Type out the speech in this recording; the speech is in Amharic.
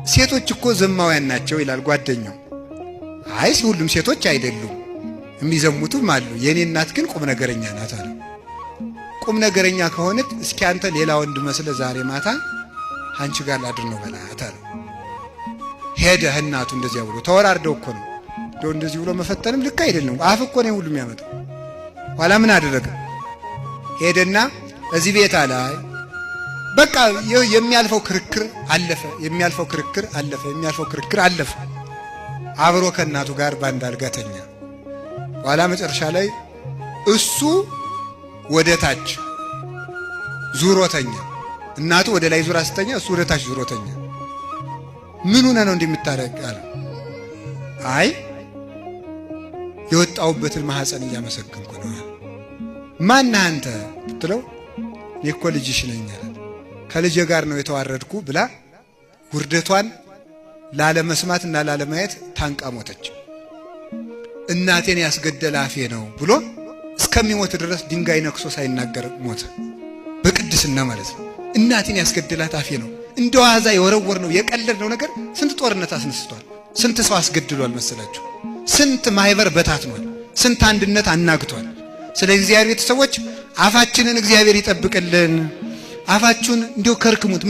ሴቶች እኮ ዘማውያን ናቸው ይላል ጓደኛው። አይ ሁሉም ሴቶች አይደሉም፣ የሚዘሙቱም አሉ። የእኔ እናት ግን ቁም ነገረኛ ናት አለ። ቁም ነገረኛ ከሆነች እስኪ አንተ ሌላ ወንድ መስለ ዛሬ ማታ አንቺ ጋር ላድር ነው በላት አለ። ሄደ እናቱ እንደዚያ ብሎ ተወራርደው እኮ ነው እንደው እንደዚህ ብሎ መፈተንም ልክ አይደለም። አፍ እኮ ነው ሁሉ የሚያመጣው። ኋላ ምን አደረገ? ሄደና እዚህ ቤት አለ። በቃ የሚያልፈው ክርክር አለፈ፣ የሚያልፈው ክርክር አለፈ፣ የሚያልፈው ክርክር አለፈ። አብሮ ከእናቱ ጋር ባንድ አልጋ ተኛ። ኋላ መጨረሻ ላይ እሱ ወደ ታች ዙሮ ተኛ። እናቱ ወደ ላይ ዙራ ስተኛ እሱ ወደ ታች ዙሮ ተኛ። ምን ሆነ ነው እንደምታረግ አለ። አይ የወጣሁበትን ማህፀን እያመሰገንኩ ነው። ማን አንተ ብትለው እኔ እኮ ልጅሽ ነኝ አለ። ከልጄ ጋር ነው የተዋረድኩ ብላ ውርደቷን ላለመስማት እና ላለማየት ታንቃ ሞተች። እናቴን ያስገደለ አፌ ነው ብሎ እስከሚሞት ድረስ ድንጋይ ነክሶ ሳይናገር ሞተ። በቅድስና ማለት ነው። እናቴን ያስገደላት አፌ ነው። እንደ ዋዛ የወረወር ነው የቀለድ ነው ነገር ስንት ጦርነት አስነስቷል። ስንት ሰው አስገድሏል መሰላችሁ? ስንት ማህበር በታትኗል። ስንት አንድነት አናግቷል። ስለዚህ እግዚአብሔር ቤተሰቦች አፋችንን እግዚአብሔር ይጠብቅልን። አፋችሁን እንዲሁ ከርክሙት።